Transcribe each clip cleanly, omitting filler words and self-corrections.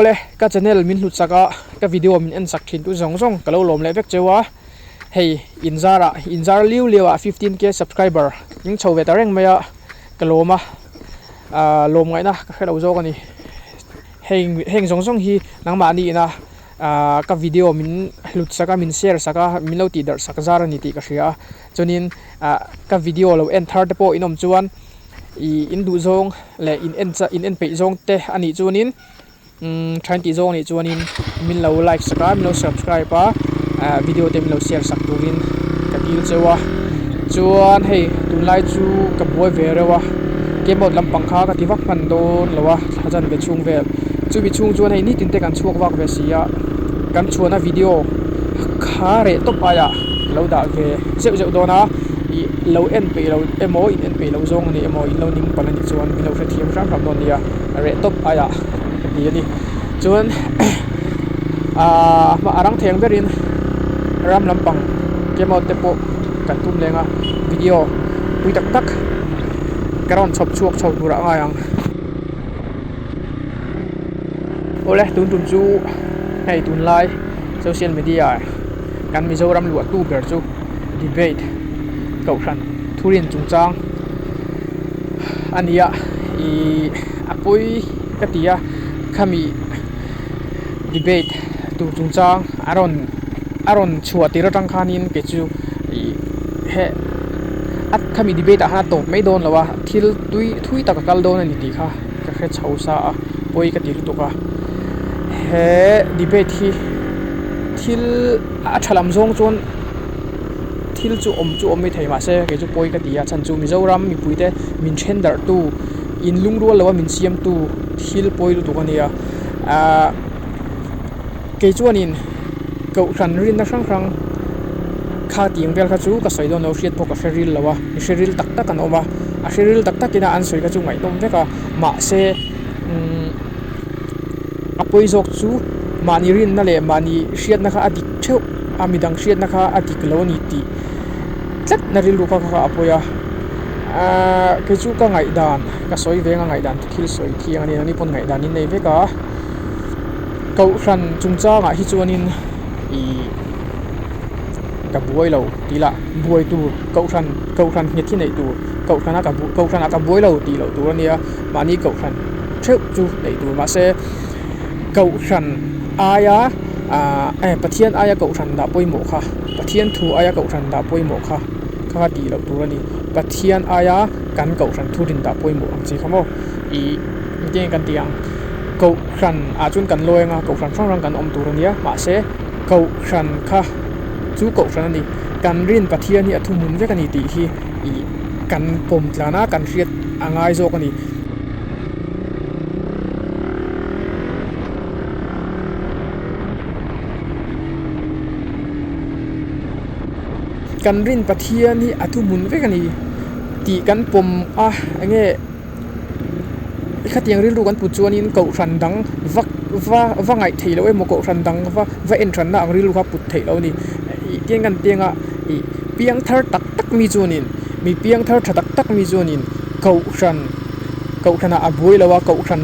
Awle, ka channel min hlut sak a, ka video min en sak thin tu zawng zawng ka lo lawm leh vek cheu a. Hei inzarah, inzar liu liau ah 15k subscriber tling chho ve ta reng mai a, ka lawm a, ah lawm ngaihna ka hre lo zawk a ni. Heng heng zawng zawng hi nangmahni ina ah ka video min hlut sak a, min share sak a, min lo tih darh sak zar a ni tih ka hria a. Chuanin ah ka video lo en thar te pawh in awm chuan ih in duh zawng leh in en chah in en peih zawng te a nih chuanin umm thain tih zawng a nih chuanin min lo like sak a min lo subscribe a ah video te min lo share sak turin ka dil cheu a chuan hei tunlai chu ka buai ve reuh a keyboard lampang kha ka ti vak hman dawn lo a thla chan ve chhung vel chumi chhung chuan hei nitin te kan chhuak vak ve si a kan chhuahna video kha reh tawp aiah lo dah ve zeuh zeuh dawn a ih lo en peih lo emaw in en peih loh zawng a ni emaw in lo ning palh a nih chuan min lo hrethiam hram hram dawn nia reh tawp aiah ka ti a ni chuan ahh a rang thei ang berin ram lampang emaw te pawh kan tum leng a video pui tak tak ka rawn chhawp chhuak chho turah a ngai ang. Awle tun tum chu hei tunlai social media kan Mizoram luahtu ber chu debate kohhran thurin chungchang a ni a ihh a pawi ka ti a khami debate tur chungchang a rawn a rawn chhuah tir atang khanin kei chu ih heh a khami debate ah khan a tawp mai dawn lo a thil tui thui tak a kal dawn a ni tih kha ka hre chho sa a pawi ka ti lutuk a he debate hi thil a tha lam zawng chuan thil chu awm chu awm mai thei mahse kei chu pawi ka ti a chhan chu Mizoram mipui te min then darh tu in lungrual lo a min siam tu thil pawi lutuk a nia ahh kei chuanin kohhran rinna hrang hrang kha tih vel kha chu ka sawi dawn lo hriat pawh ka hre ril lo a mi hre ril tak tak an awm a a hre ril tak tak ina an sawi kha chu ngaihnawm vek a mahse umm a pawi zawk chu mahni rinna leh mahni hriatna kha a dik theuh a midang hriatna kha a dik lo a ni tih tlat na rilru kha kha a pawi a ahh kei chu ka ngaihdan ka sawi veng a ngaihdan thil sawi thiang a ni ani pawn ngaihdan in nei vek a kohhran chungchangah hi chuanin ih ka buai lo tih lah buai tur kohhran kohhran nghet hi neih tur kohhran a ka kohhran ah ka buai lo tih loh tur a nia mahni kohhran theuh chu neih tur mahse kohhran aia ah eh Pathian aia kohhran dah pawimawh kha Pathian thu aia kohhran dah pawimawh kha kha tih loh tur a ni Pathian aia kan kohhran thu rin dah pawimawh ang chi kha maw ih engtin nge kan tih ang kohhran ah chuan kan lawi anga kohhran hrang hrang kan awm tur a nia mahse kohhran kha chu kohhran a ni kan rin Pathian hi a thuhmun vek a ni tih hi ih kan pawm tlan a kan hriat a ngai zawk a ni. Kan rin Pathian hi a thuhmun vek a ni tih kan pawm a enge khatiang rilru kan put chuanin kohhran dang va va va ngaih theih loh emaw kohhran dang va va en hranna ang rilru kha put theih loh a ni ih tiang kan tianga ih piang thar tak tak mi chuanin mi piang thar tha tak tak mi chuanin kohhran kohhranah a buai lo a kohhran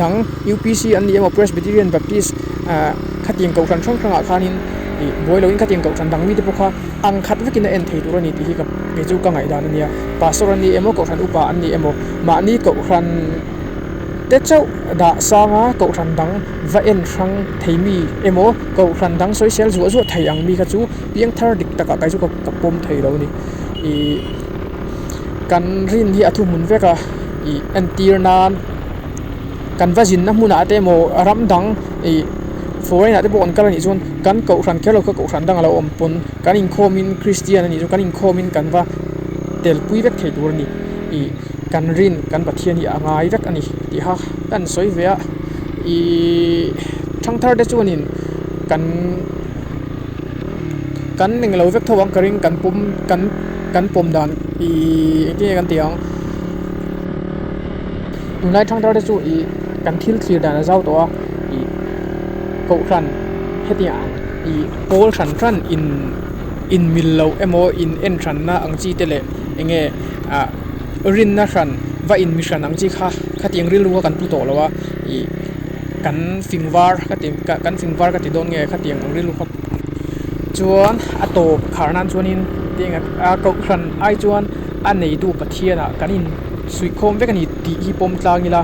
dang U_P_C an ni emaw Presbyterian Baptist ah khatiang kohhran hrang hrangah khanin ih buai loin khatiang kohhran dang mite pawh kha ang khat vekin a en thei tur a ni tih hi ka kei chu ka ngaihdan a nia pastor an ni emaw kohhran upa an ni emaw mahni kohhran te chauh dah sang a kohhran dang va en hrang thei mi emaw kohhran dang sawisel zuah zuah thei ang mi kha chu piang thar dik takah kei chu ka ka pawm thei lo a ni ih kan rin hi a thuhmun vek a ih entir nan kan va zinna hmunah te emaw ram dang ih foreign ah te pawh kan kal a nih chuan kan kohhran kher lo kha kohhran dang a lo awm pawn kan inkhawmin Christian a nih chuan kan inkhawmin kan va tel pui vek thei tur a ni ih kan rin kan Pathian hi a ngai vek a ni tih kha kan sawi ve a ihh thangthar te chuanin kan kan englo vek tho ang ka ring kan pawm kan kan pawm dan ihh engtin nge kan tih ang tunlai thangthar te chu ih kan thil thlir dan a zau tawh a ih kohhran hetiang ang ih pawl hran hran in in mil loh emaw in en hranna ang chi te leh eng nge ah rinna hran va in mi hran ang chi kha khatiang rilru kha kan pu tawh lo a ih. Kan fing var ka ti kan fing var ka ti dawn nge khatiang ang rilru kha chuan a tawp khar nan chuanin tiang a kohhran ai chuan a neitu Pathianah kan in suihkhawm vek a ni tih hi pawm tlang ila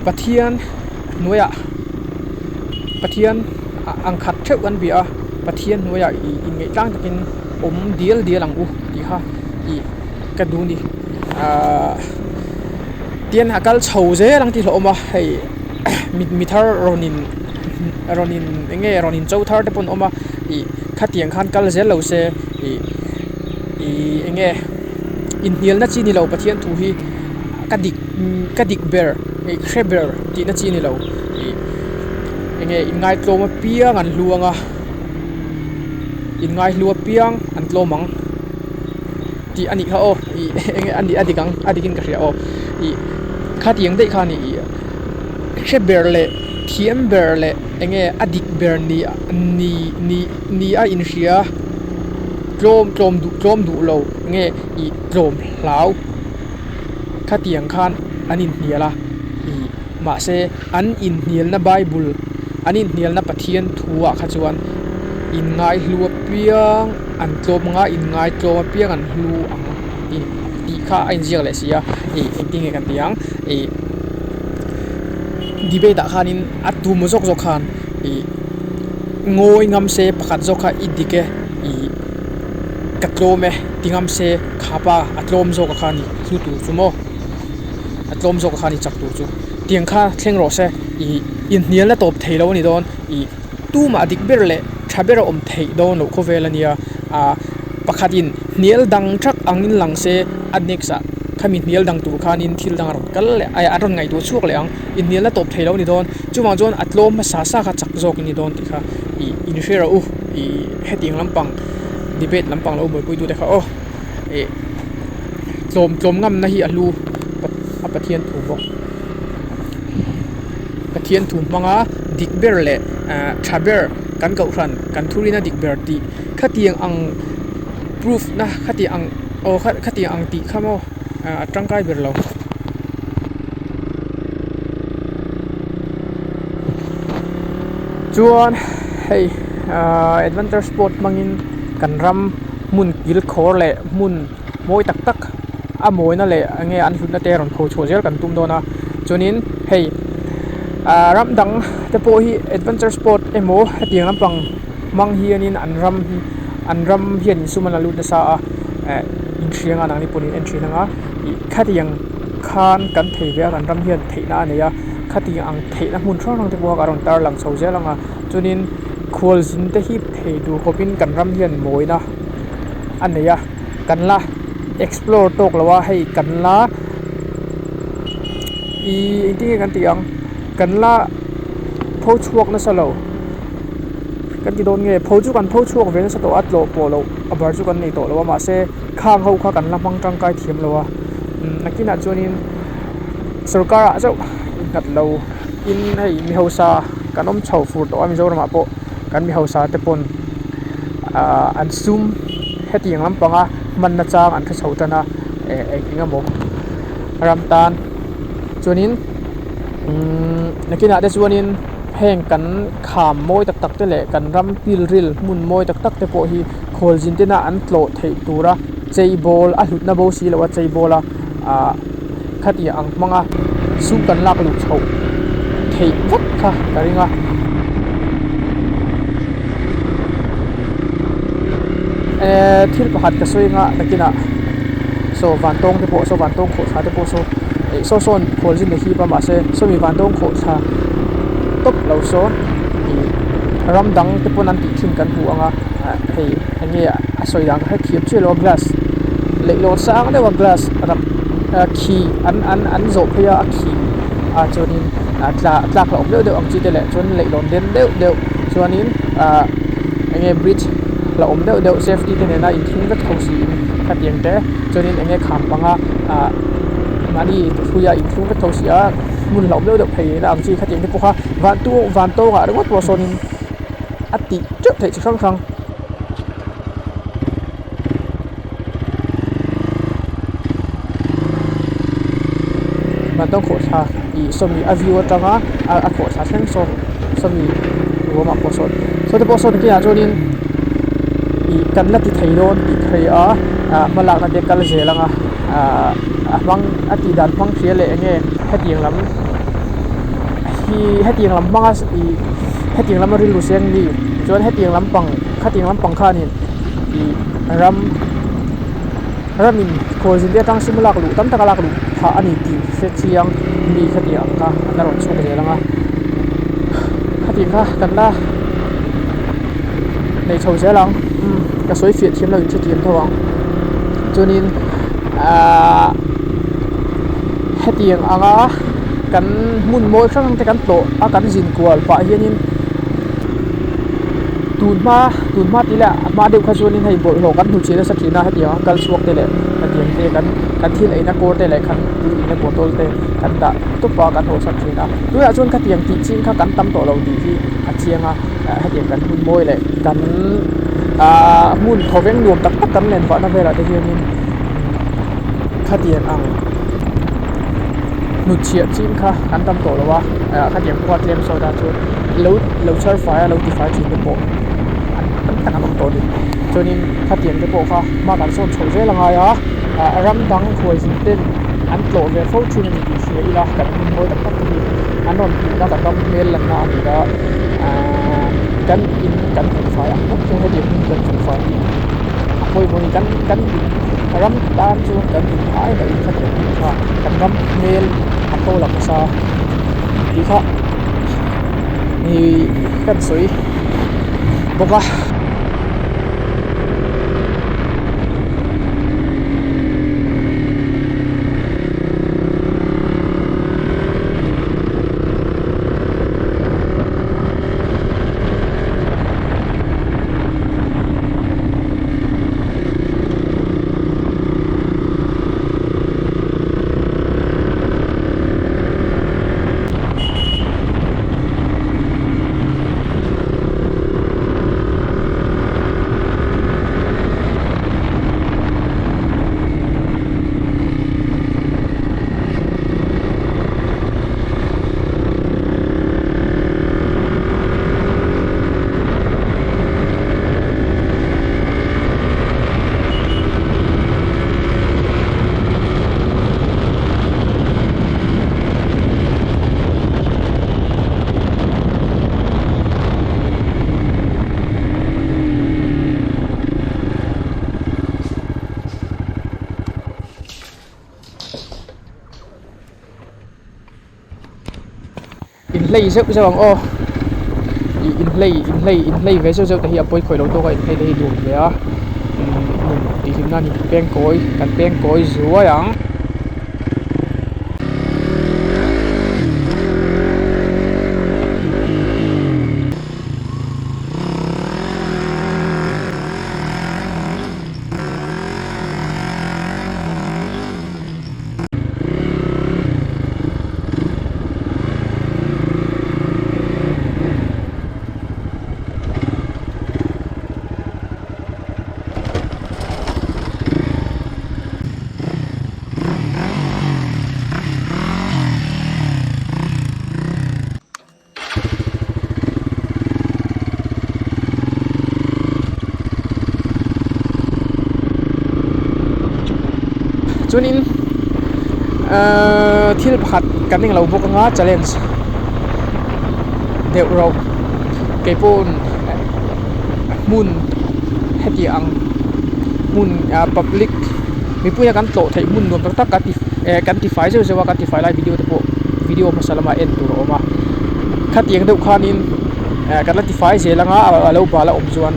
Pathian hnuaiah Pathian ang khat theuh kan bia a Pathian hnuaiah ih inngeih tlang takin awm dial dial ang u tih kha ih ka duh a ni ahh tian a kal chho zel ang tih hlauhawm a hei mi thar rawn in rawn in eng nge rawn in cho thar te pawh an awm a ih khatiang khan kal zel lo se ih ih eng nge inhnialna chi ni lo Pathian thu hi ka dik ka dik ber ih hre ber tihna chi ni lo ih eng nge inngaitlawm apiang an hlu ang a inngaihlu apiang an tlawm ang tih a nih kha aw ih eng nge a nih a dik ang a dik in ka hria aw ih khatiang daih kha a ni ih hre ber leh thiam ber leh eng nge a dik ber ni ni ni ni a inhria tlawm tlawm duh tlawm duh lo nge ih tlawm hlau khatiang khan an inhnial a ih mahse an inhnialna bible an inhnialna Pathian thu ah kha chuan inngaihlu apiang an tlawm ang a inngaitlawm apiang an hlu ang tih tih kha a inziak leh si a ih engtin nge kan tih ang ih debate ah khanin a tum zawk zawk khan ih ngawi ngam se pakhat zawk kha i dik e ih ka tlawm e ti ngam se khapa a tlawm zawk a kha ni hlu tur chu maw a tlawm zawk a kha ni chak tur chu tiang kha thleng rawh se ih inhnialna tawp thei lo a ni dawn ih tumah dik ber leh tha ber a awm theih dawn loh khawvel a nia ah pakhatin hnial dang thak angin lang se a next ah khami hnial dang tur khanin thil dang a rawn kal leh a a rawn ngaihtuah chhuak leh ang inhnialna tawp thei lo a ni dawn chuvang chuan a tlawm hmasa sa kha chak zawk a ni dawn tih kha ih inhre rawh u ih hetiang lampang debate lampang lo buaipui tute kha aw ih tlawm tlawm ngamna hi a hlu a Pathian thu bawk Pathian thu hmanga dik ber leh ah tha ber kan kohhran kan thurina dik ber tih khatiang ang proof na khatiang ang aw khatiang ang tih kha maw ah a tangkai ber lo. Chuan hei ah adventure sport hmangin kan ram hmun kil khawr leh hmun mawi tak tak a mawina leh eng nge an hlutna te rawn pho chhuah zel kan tum dawn a chuanin hei ah ram dang te pawh hi adventure sport emaw hetiang lampang hmang hianin an ram hi an ram hian insum an la lut nasa a eh inhriang a nangni pawhin en thin ang a ih khatiang khan kan thei ve a kan ram hian theihna a nei a khatiang ang theihna hmun hrang hrang te pawh a rawn tarlang chho zel ang a chuanin khualzin te hi thei tur khawpin kan ram hian mawina a nei a kan la explore tawk lo a hei kan la ihh engtin nge kan tih ang kan la pho chhuak nasa lo kan ti dawn nge pho chu kan pho chhuak ve nasa tawh a tlawh pawh loh a bar chu kan nei tawh lo a mahse khang ho kha kan la hmang tangkai thiam lo a nakinah chuanin sorkar ah chauh innghat lo in hei mi hausa kan awm chho fur tawh a Mizoram ah pawh kan mi hausa te pawn ahh an sum hetiang lampanga hmanna chang an hre chho tan a eh eng emaw ram tan chuanin umm nakinah te chuanin heng kan kham mawi tak tak te leh kan ram pilril hmun mawi tak tak te pawh hi khualzin tena an tlawh theih tura chei bawl a hlutna bo si loh a chei bawl a ah khatiang ang hmanga sum kan lak luh chhoh theih vek kha ka ring a. Eh thil pakhat ka sawi anga nakinah saw vantawng te pawh saw vantawng khawhthla te pawh saw ih saw sawn khualzin a hip a mahse sawmi vantawng khawhthla tawp lo sawn ih ram dang te pawn an tih thin kan hmu ang a ah hei eng nge a sawi dan ka hre thiam chiah lo a glass leihlawn sang deuh a glass ram khi an an an zawh phei a a khi ah chuanin ah tla tlak hlauhawm deuh deuh ang chi te leh chuan leihlawn den deuh deuh chuanin ah eng nge bridge hlauhawm deuh deuh safety te nena inthlung vek tho siin khatiang te chuanin eng nge kham panga ah mahni hruia inthlung vek tho si a hmun hlauhawm deuh deuh phei na ang chi khatiang te pawh kha van tu van tawngah ringawt pawh sawnin a tih teuh theih chi hrang hrang. atang khawhthla ih sawmi a view atanga a khawhthla thleng sawn sawmi ruamah pawh sawn saw te pawh sawn kinah chuanin ih kan la ti thei dawn tih thei a ah hmalakna te kal zel anga ah a hmang a tih dan hmang hria leh eng nge hetiang lam hi hetiang lam hmanga ih hetiang lama rilru seng mi chuan hetiang lampang khatiang lampang khanin ih ram. Ramin khualzin te atang sim lak luh tam taka lak luh phah a ni tih hre chiang mi khatiang ang kha an la rawn chhuak zel ang a, khatiang kha kan la nei chho zel ang umm ka sawi fiah thiam lo in hrethiam tho ang chuanin ahh hetiang anga kan hmun mawi hrang hrang te kan tlawh a kan zin kual pah hianin. Tun hma tun hma tih leh a hma deuh kha chuanin hei bawlhhlawh kan hmu chih nasa thin a hetiang a kal chhuak te leh hetiang te kan kan thil eina kawr te leh kan tui inna bottle te kan dah tawp a kan hawhsak thin a tunah chuan khatiang tih ching kha kan tam tawh lo tih hi a chiang a hetiang kan hmun mawi leh kan ahh hmun thawveng nuam tak tak kan len vahna velah te hianin khatiang ang hnutchhiah ching kha kan tam tawh lo a khatiang pawh a tlem sawt a chuan. Lo lo chhar fai a lo ti fai thin te pawh an tam tak an awm tawh a ni chuanin khatiang te pawh kha hma kan sawn chhoh zel a ngai a ah ram dang khualzin ten an tlawh ve fo thin a ni tih hria ila kan hmun mawi tak tak te hi an rawn hmuhna kan ram hmel lanna a ni a ahh kan in kan hmuh fai ang bawk chuan hetiang hmun kan hmuh fai hi a pawimawh a ni kan kan in ram tan chuan kan in ai mahin khatiang hmun kha kan ram hmel a pho lang nasa tih kha. Ih kan sawi bawk a. Inhlei zeuh zeuh ang aw ih inhlei inhlei inhlei ve zeuh zeuh te hi a pawi khawih lo tawk a inhlei te hi nuam hle a umm nun tihhlim nan in peng kawi kan peng kawi zuai ang. Chuanin ahh thil pakhat kan englo bawk anga challenge deuh rauh keipawh hmun heti ang hmun ah public mipuia kan tlawh theih hmun nuam tak tak kan ti eh kan ti fai zeuh zeuh a kan ti fai lai video te pawh video hmasa lamah en tur a awm a khatiang deuh khanin eh kan la ti fai zel anga a lo bal a awm chuan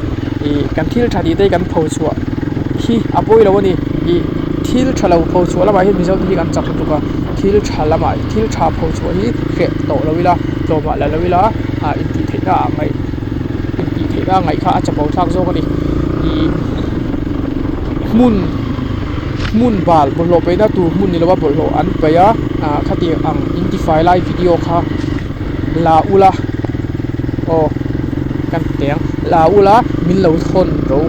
ih kan thil tha tih te hi kan pho chhuah hi a pawi lo a ni ih thil tha lo pho chhuah lamah hian mizo te hi kan chak lutuk a thil tha lamah thil tha pho chhuah hi hreh tawh lo ila tlawmah la lo ila ah intih theihna ah ngaih intih theihna a ngaih kha a chapo thlak zawk a ni ih hmun hmun bal bawlhhlawh paihna tur hmun ni lova bawlhhlawh an paih a ah khatiang ang intifai lai video kha la ula aw kan teng la ula min lo thawn ro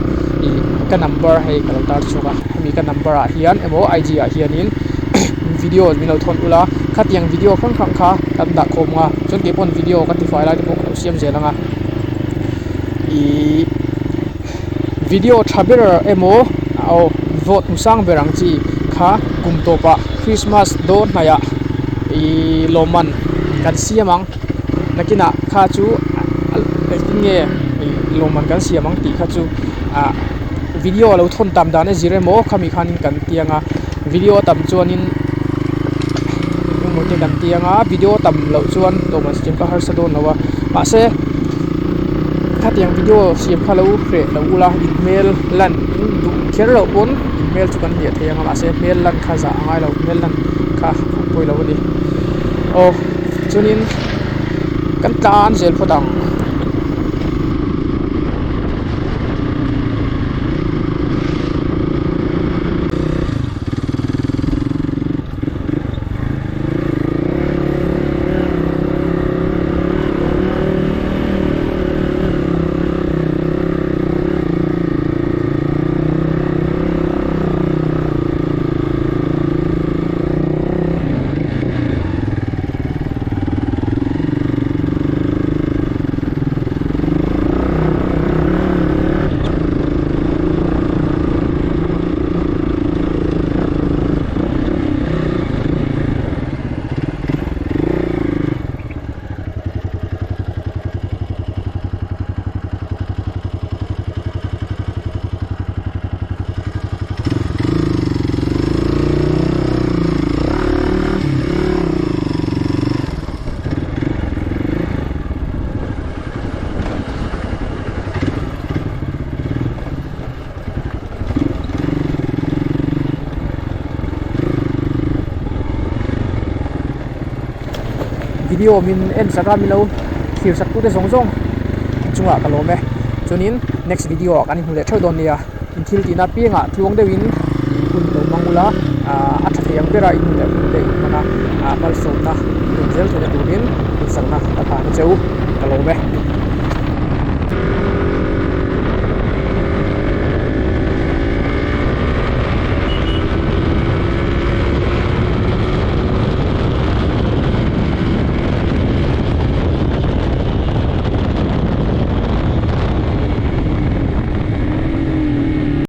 ih ka number hei ka lo tar chhuak a hemi ka number ah hian emaw I G ah hianin. video min lo thawn ula khatiang video hrang hrang kha kan dah khawm ang a chuan kei pawn video ka tifai lai te pawh ka lo siam zel ang a ihh video tha ber emaw aw vote hmu sang ber ang chi kha kum tawpah Christmas dawn hnaihah ihh lawmman kan siam ang nakinah kha chu engtin nge lawmman kan siam ang tih kha chu ah video a lo thawn tam dan a zir emaw khami khanin kan tiang a video a tam chuanin engemaw te kan tiang a video a tam loh chuan lawmman siam kha harsa dawn lo a mahse khatiang video siam kha lo hreh lo ula in hmel lan in duh kher loh pawn in hmel chu kan hliah thei ang a mahse hmel lan kha zah a ngai lo hmel lan kha a pawi lo a ni aw. Chuanin kan tlan zel phawt ang. Video min en sak a min lo thlir sak tute zawng zawng chungah ka lawm e chuanin next video ah kan inhmu leh theuh dawn nia. In thil tihna piangah tluang deuhin in hun lo hmang ula, a tha thei ang bera in hun leh hun te in hman a, malsawmna in zel theihna turin insakna ka hlan a che u, ka lawm e.